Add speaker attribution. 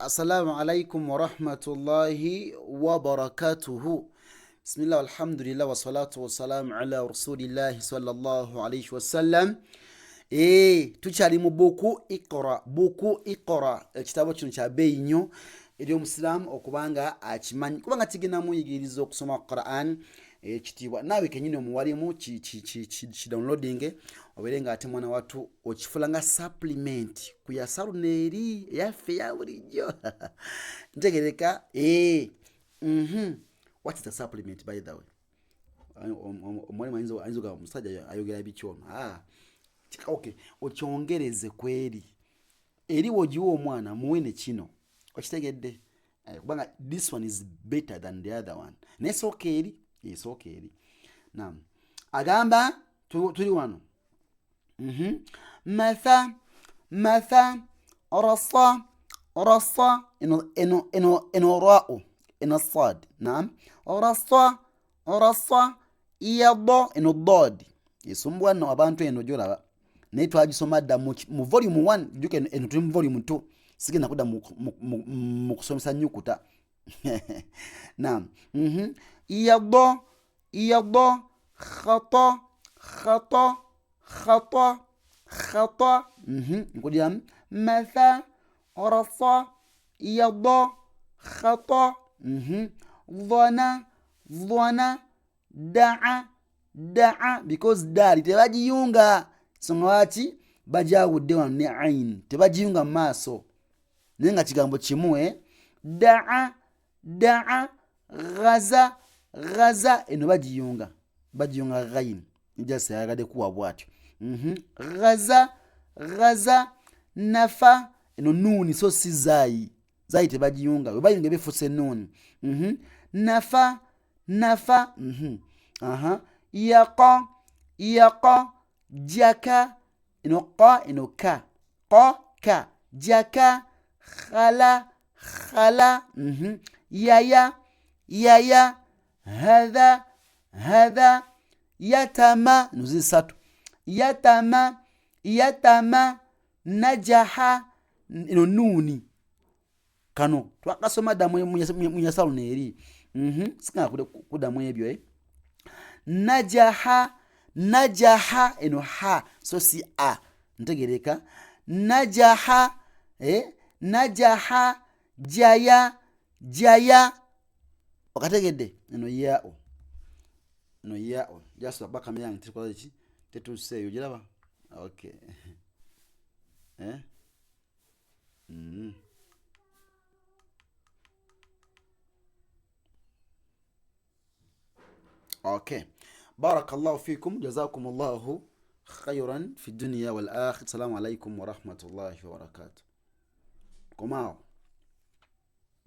Speaker 1: Assalamu alaikum warahmatullahi wabarakatuhu. Bismillah, alhamdulillah, wassalatu wassalamu ala rasulillahi sallallahu alaihi wasallam. Tukyali mu buku Iqra, buku Iqra. Ekitabo kino kya bbeeyi nnyo eri omusiraamu okubanga akimanyi, kubanga kigenda muyigiriza okusoma Quran ekitiibwa. Naawe kenyini omuwalimu kidownloading obeere nga ate mwana wattu okifula nga supplement ku ya saluna eri eyaffe eya bulijjo. Ntegereka. What is the supplement, by the way? Omuwalimu ayinza ogamba omusajja ayogera biki ono. Okay, okyongereze kweri eri wogiwa omwana, muwe ne kino, okitegedde? Kubanga this one is better than the other one, naye sooka eri, esooka eri. Nam agamba tuli wano. Matha, matha, rasa, rasa. Eno, eno, eno, eno ra'u, eno sad. Naam, rasa, rasa, yado. Eno dod esumbwa nno abantu eno gyolaba, naye twagisoma dda mu volume 1. Jjuka eno tuli mu volume 2, sigenda kudda mu kusomesa nyukuta. Naam. Yado, yado, khata, khata, khata, khata. Nkudiramu: matha, rasa, yado, khata. Dhana, dhana, daa, daa. Because daali tebagiyunga, songa lwaki bajawudde wano ne ain, tebagiyunga mu maaso, naye nga kigambo kimu. Daa, daa, ghaza, ghaza. Eno bagiyunga, bagiyunga ghain, just ayagadde kuwa bwatyo. Ghaza, ghaza, nafa. Eno nuuni, so si zaayi. Zaayi tebagiyunga, bwe bayunga ebifuse nuuni. Nafa, nafa. Aha, yaqa, yaqa, jaka. Eno qa, eno ka, qa, ka, jaka, khala, khala. Yaya, yaya, hadha, hadha, yatama. Eno ziri satu: yatama, yatama, najaha. Eno nuuni, kano twakasoma dda mu yasaluna eri. Sigenda kuddamu ebyo. Najaha, najaha. Eno ha, so si a. Ntegereka. Najaha, najaha, jaya, jaya. Okategedde? Eno yao, eno yao, just kuba kamera yange tekola ki, tetuuseeyo. Giraba? Okay. Okay, barakallahu fikum, jazakum llahu khairan fi dunia wal akhir. Assalamu alaikum warahmatullahi wabarakatuh. Komaawo.